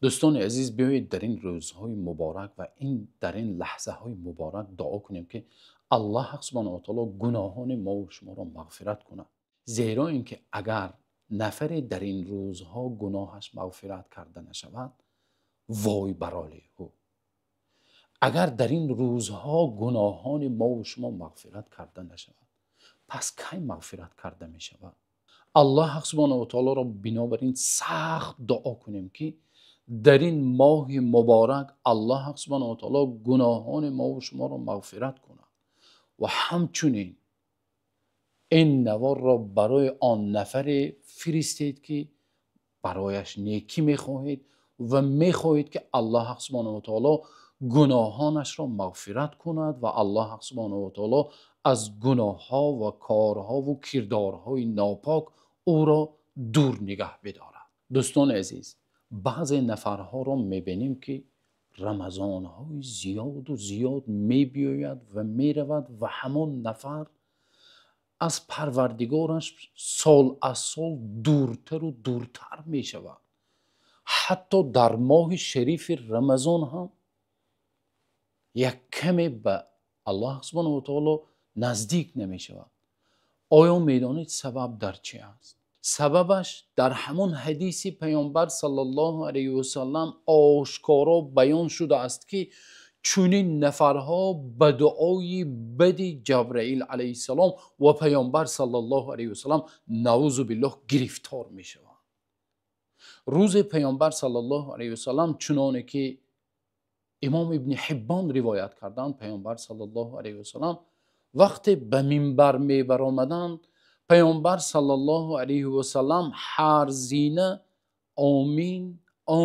Дӯстони азиз, биёед дар ин рӯзҳои муборак ва ин дар ин лаҳзаҳои муборак дуо кунем, ки Аллоҳ субҳонаҳу ва таъоло гуноҳони мо ва шуморо мағфират кунад. Зеро инки агар нафаре дар ин рӯзҳо гуноҳаш мағфират карда нашавад, вой бар ҳоли ӯ. Агар дар ин рӯзҳо гуноҳони мо ва шумо мағфират карда нашавад, пас кай мағфират карда мешавад? Аллоҳ субҳонаҳу ва таъолоро бинобар ин сахт дуо кунем, ки дар ин моҳи муборак Аллоҳ субҳонаҳу ва таъоло гуноҳони мо ва шуморо мағфират кунад ва ҳамчунин ин навор барои он нафаре фиристед, ки барояш некӣ мехоҳед ва мехоҳед, ки Аллоҳ субҳонаҳу ва таъоло гуноҳонашро мағфират кунад ва Аллоҳ субҳонаҳу ва таъоло аз гуноҳҳо ва корҳо ва кирдорҳои нопок ӯро дур нигоҳ бидорад. Дӯстони азиз, баъзе нафарҳоро мебинем, ки рамазонҳои зиёд ва зиёд меояд ва меравад ва ҳамон нафар аз Парвардигораш сол аз сол дуртар ва дуртар мешавад. Ҳатто дар моҳи шарифи Рамазон ҳам як каме ба Аллоҳ субҳонаҳу ва таъоло наздик намешавад. Оё медонед сабаб дар чӣ аст? Сабабаш дар ҳамон ҳадиси Паёмбар саллаллоҳу алайҳи васаллам ошкоро баён шудааст, ки чунин нафарҳо ба дуои бади Ҷабраил алайҳиссалом ва Паёмбар саллаллоҳу алайҳи васаллам наъӯзу биллоҳ гирифтор мешаванд. Рӯзи Паёмбар саллаллоҳу алайҳи васаллам, чунонки Имом Ибни Ҳиббон ривоят карданд, Паёмбар саллаллоҳу алайҳи васаллам вақте ба минбар мебаромаданд, Паёмбар саллаллоҳу алайҳи васаллам ҳар зина омин,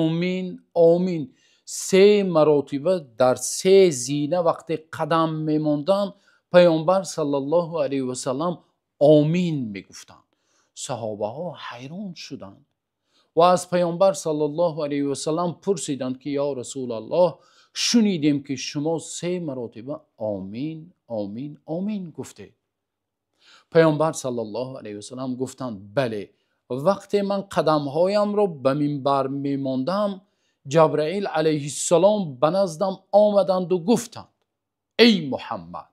омин, омин се маротиба дар се зина вақте қадам мемонданд, Паёмбар саллаллоҳу алайҳи васаллам омин мегуфтанд. Саҳобаҳо ҳайрон шуданд ва аз Паёмбар саллаллоҳу алайҳи васаллам пурсиданд, ки ё Расулаллоҳ, шунидем, ки шумо се маротиба омин, омин, омин гуфтед. Паёмбар саллаллоҳу алайҳи васаллам гуфтанд: бале, вақте ман қадамҳоямро ба минбар мемондам, Ҷабраил алайҳиссалом ба наздам омаданд ва гуфтанд: эй Муҳаммад,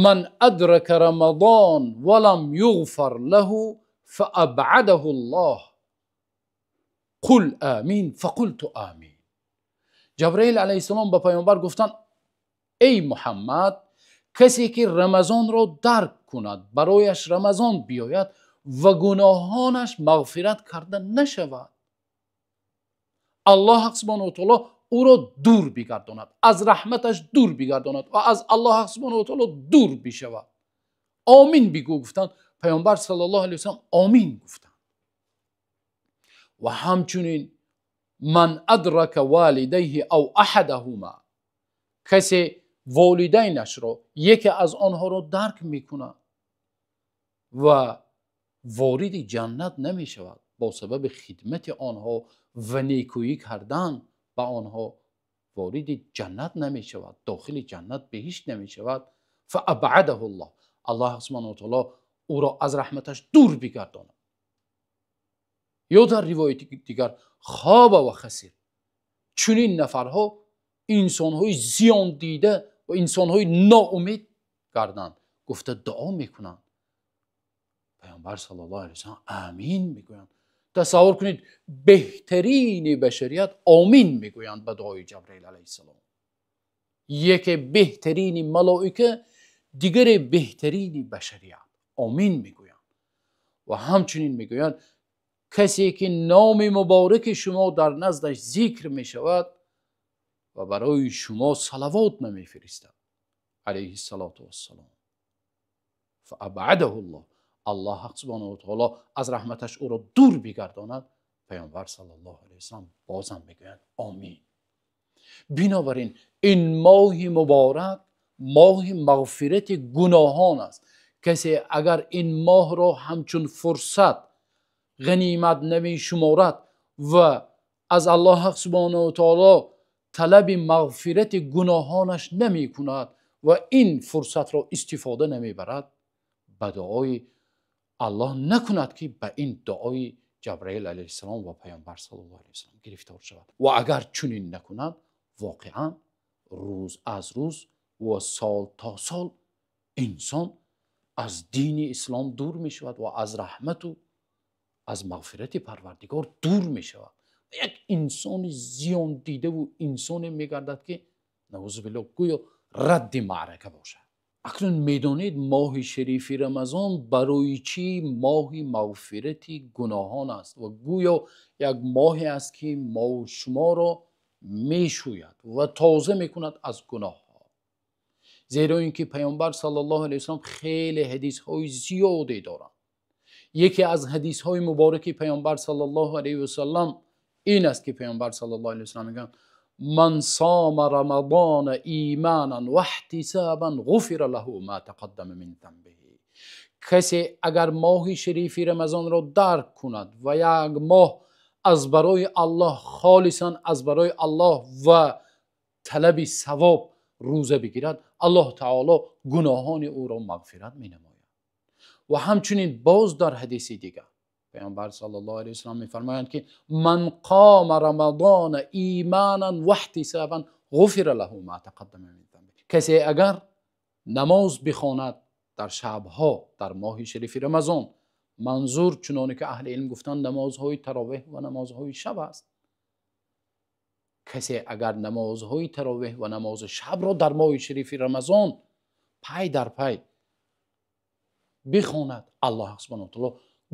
ман адрака Рамазон ва лам юғфар лаҳу фаабъадаҳуллоҳ, қул омин, фақулту омин. Ҷабраил алайҳиссалом ба Паёмбар гуфтанд: эй Муҳаммад, касе ки Рамазонро дарк кунад, барояш Рамазон биёяд ва гуноҳонаш мағфират карда нашавад, Аллоҳ субҳонаҳу ва таъоло ӯро дур бигардонад, аз раҳматаш дур бигардонад ва аз Аллоҳ субҳонаҳу ва таъоло дур бишавад. Омин бигӯ, гуфтанд. Паёмбар саллаллоҳу алайҳи васаллам омин гуфтанд. Ва ҳамчунин ман адрака волидайҳи ав аҳадаҳума, касе волидайнашро, яке аз онҳоро дарк мекунад ва вориди ҷаннат намешавад бо сабаби хидмати онҳо ва некӯӣ кардан ба онҳо, вориди ҷаннат намешавад, дохили ҷаннат биҳишт намешавад. фаабъадаҳуллоҳ, Аллоҳ субҳонаҳу ва таъоло ӯро аз раҳматаш дур бигардонад. Ё дар ривояти дигар хоба ва хасир, чунин нафарҳо инсонҳои зиён дида ва инсонҳои ноумед гарданд гуфта дуо мекунанд. Паёмбар саллаллоҳу алайҳи васаллам омин мегӯянд. Тасаввур кунед, беҳтарини башарият омин мегӯянд ба дуои Ҷабраил алайҳиссалом. Яке беҳтарини малоика, дигаре беҳтарини башарият омин мегӯянд. Ва ҳамчунин мегӯянд касе ки номи мубораки шумо дар наздаш зикр мешавад ва барои шумо салавот намефиристад, алайҳиссалоту вассалом, фаабъадаҳуллоҳ, Аллоҳ субҳонаҳу ва таъоло аз раҳматаш ӯро дур бигардонад. Паёмбар саллаллоҳу алайҳи васаллам бозам мегӯянд омин. Бинобар ин ин моҳи муборак моҳи мағфирати гуноҳон аст. Касе агар ин моҳро ҳамчун фурсат ғанимат намешуморад ва аз Аллоҳ субҳонаҳу ва таъоло талаби мағфирати гуноҳонаш намекунад ва ин фурсатро истифода намебарад, ба дуои Аллоҳ накунад, ки ба ин дуои Ҷабраил алайҳиссалом ва Паёмбар саллаллоҳу алайҳи васаллам гирифтор шавад. Ва агар чунин накунад, воқеан рӯз аз рӯз ва сол то сол инсон аз дини ислом дур мешавад ва аз раҳмат ва аз мағфирати Парвардигор дур мешавад. Як инсони зиёндида ва инсоне мегардад, ки наъӯзу биллоҳ гӯё радди маърака бошад. Акнун медонед, моҳи шарифи Рамазон барои чӣ моҳи мағфирати гуноҳон аст ва гӯё як моҳест, ки мо ва шуморо мешӯяд ва тоза мекунад аз гуноҳҳо. Зеро инки Паёмбар саллаллоҳу алайҳи васаллам хеле ҳадисҳои зиёде доранд. Яке аз ҳадисҳои муборак Паёмбар саллаллоҳу алайҳи васаллам ин аст, ки Паёмбар саллаллоҳу алайҳи васаллам мегӯянд: من صام رمضان إيمانا واحتسابا غفر له ما تقدم من ذنبه. Касе агар моҳи шарифи Рамазонро дарк кунад ва як моҳ аз барои Аллоҳ, холисан аз барои Аллоҳ ва талаби савоб рӯза бигирад, Аллоҳ таъоло гуноҳони ӯро мағфират менамояд. Ва ҳамчунин боз дар ҳадиси дигар Паёмбар саллаллоҳу алайҳи васаллам мефармоянд, ки من قام رمضان إيمانا واحتسابا غفر له ما تقدم من ذنبه. Касе агар намоз бихонад дар шабҳо дар моҳи шарифи Рамазон, манзур чуноне ки аҳли илм гуфтанд, намозҳои таровеҳ ва намозҳои шаб аст. Касе агар намозҳои таровеҳ ва намози шабро дар моҳи шарифи Рамазон пай дар пай бихонад, Аллоҳ субҳонаҳу ва таъоло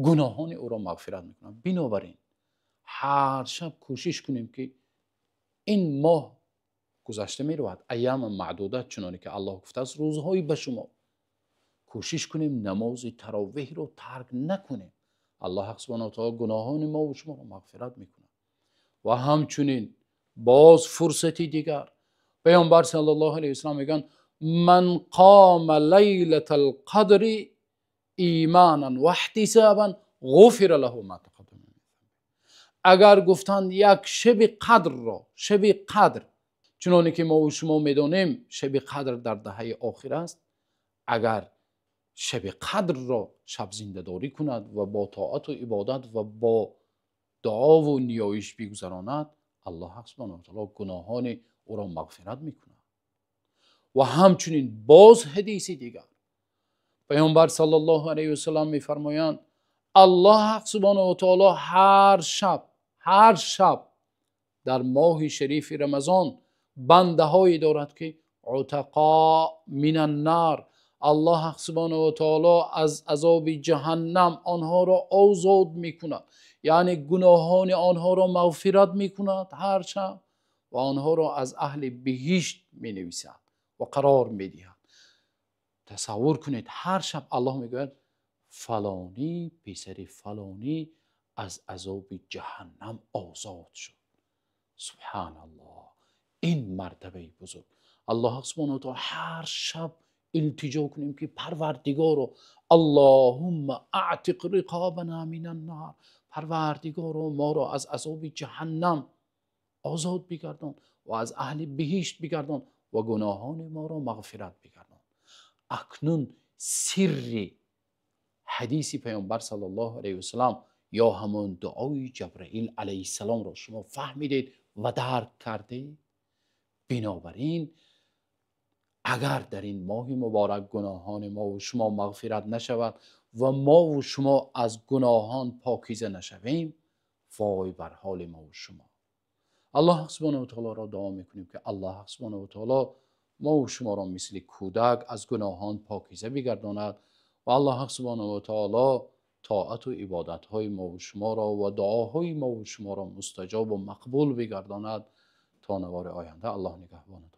гуноҳони ӯро мағфират мекунад. Бинобар ин ҳар шаб кӯшиш кунем, ки ин моҳ гузашта меравад, айёми маъдуда, чуноне ки Аллоҳ гуфтааст, рӯзҳои ба шумо, кӯшиш кунем намози таровеҳро тарк накунем. Аллоҳ субҳонаҳу ва таъоло гуноҳони мо ва шуморо мағфират мекунад. Ва ҳамчунин боз фурсати дигар Паёмбар саллаллоҳу алайҳи васаллам мегӯянд: من قام ليلة القدر إيمانا واحتسابا غفر له ما تقدم من ذنبه. Агар гуфтанд як шаби қадрро, шаби қадр чуноне ки мо ва шумо медонем, шаби қадр дар даҳаи охир аст, агар шаби қадрро шаб зиндадорӣ кунад ва бо тоату ибодат ва бо дуову ниёиш бигузаронад, Аллоҳ субҳонаҳу ва таъоло гуноҳони ӯро мағфират мекунад. Ва ҳамчунин боз ҳадиси дигар Паёмбар саллаллоҳу алайҳи васаллам мефармоянд: Аллоҳ субҳонаҳу ва таъоло ҳар шаб дар моҳи шарифи Рамазон бандаҳое дорад, ки عتقاء من النار, Аллоҳ субҳонаҳу ва таъоло аз азоби ҷаҳаннам онҳоро озод мекунад, яъне гуноҳони онҳоро мағфират мекунад ҳар шаб ва онҳоро аз аҳли биҳишт менависад ва қарор медиҳад. Тасаввур кунед, ҳар шаб Аллоҳ мегӯяд: фалонӣ писари фалонӣ аз азоби ҷаҳаннам озод шуд. Субҳаналлоҳ, ин мартабаи бузург. Аллоҳ субҳонаҳу ва таъоло ҳар шаб илтиҷо кунем, ки Парвардигоро, اللهم أعتق رقابنا من النار, Парвардигоро, моро аз азоби ҷаҳаннам озод бигардон ва аз аҳли биҳишт бигардон ва гуноҳони моро мағфират бигардон. Акнун сирри ҳадиси Паёмбар саллаллоҳу алайҳи васаллам ё ҳамон дуои Ҷабраил алайҳиссаломро шумо фаҳмидед ва дарк кардед. Бинобар ин агар дар ин моҳи муборак гуноҳони мо ва шумо мағфират нашавад ва мо ва шумо аз гуноҳон покиза нашавем, вой бар ҳоли мо ва шумо. Аллоҳ субҳонаҳу ва таъолоро дуо мекунем, ки Аллоҳ субҳонаҳу ва таъоло мо ва шуморо мисли кӯдак аз гуноҳон покиза бигардонад ва Аллоҳ субҳонаҳу ва таъоло тоату ибодатҳои мо ва шуморо ва дуоҳои мо ва шуморо мустаҷоб ва мақбул бигардонад. То навори оянда, Аллоҳ нигаҳбонатон.